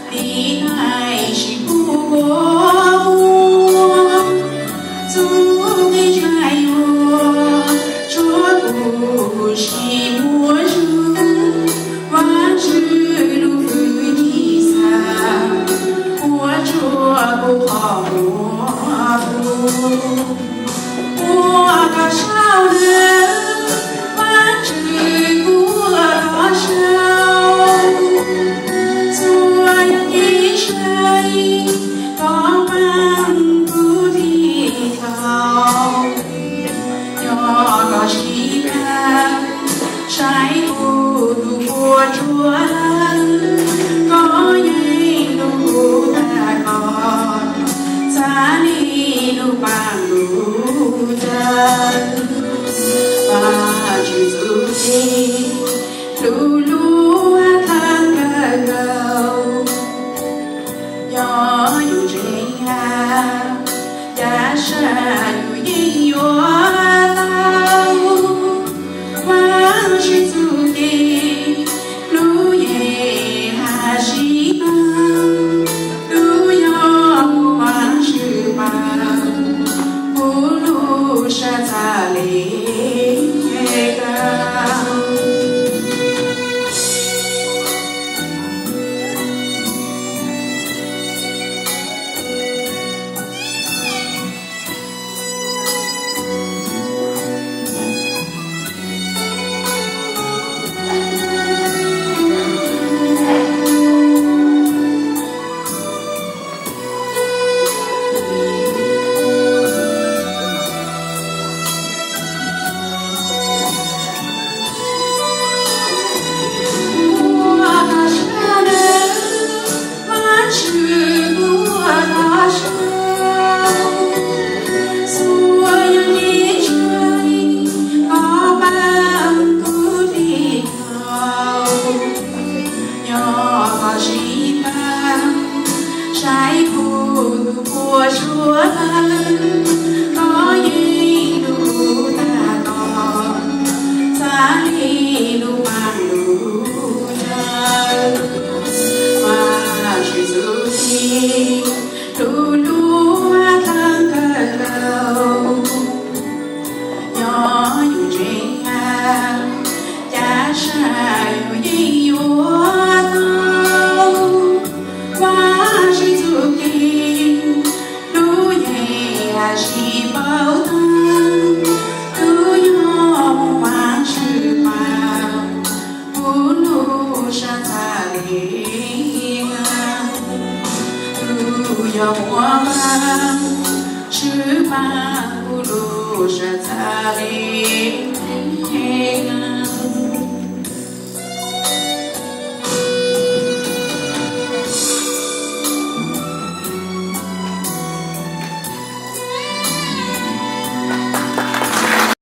Tiv thaiv sib pub kua muag, txuj kev zais yuav tsuab kuv sib muab zwm. Vaajtswv lub hwj chim xav ua tsuag kuv qhov muag pub. Ua koj sau lawm, Vaajtswv kuv ua koj sau. Txhua yam kev sai, koj pab kuv tig tau. Yog koj sib tag, saib kuv tus puas tsuaj lawm, koj yeej hlub kuv tag koj, txhad li lub paab lub cawv. Vaajtswv txuj ci, lub lub thaaj kawg nkaus. Yog yus ntseeg has, cav sab yus yeej yuav tau. Vaajtswv txuj ci, lub yeej has sib tag, lub yog muaj Vaajtswv paab, kuv lub sab txhad li kawg. Yog koj sib tag, saib kuv tus puas tsuaj lawm, koj yeej hlub kuv tag koj, txhad li lub paab lub cawv. Vaajtswv txuj ci, lub lub thaaj kawg nkaus. Yog yus ntseeg has, cav sab yus yeej yuav tau. Vaajtswv txuj ci, lub yeej has sib pauv tag, lub yog muaj Vaajtswv paab, kuv lub sab txhad li kawg. Lub yog muaj Vaajtswv paab, kuv lub sab txhad li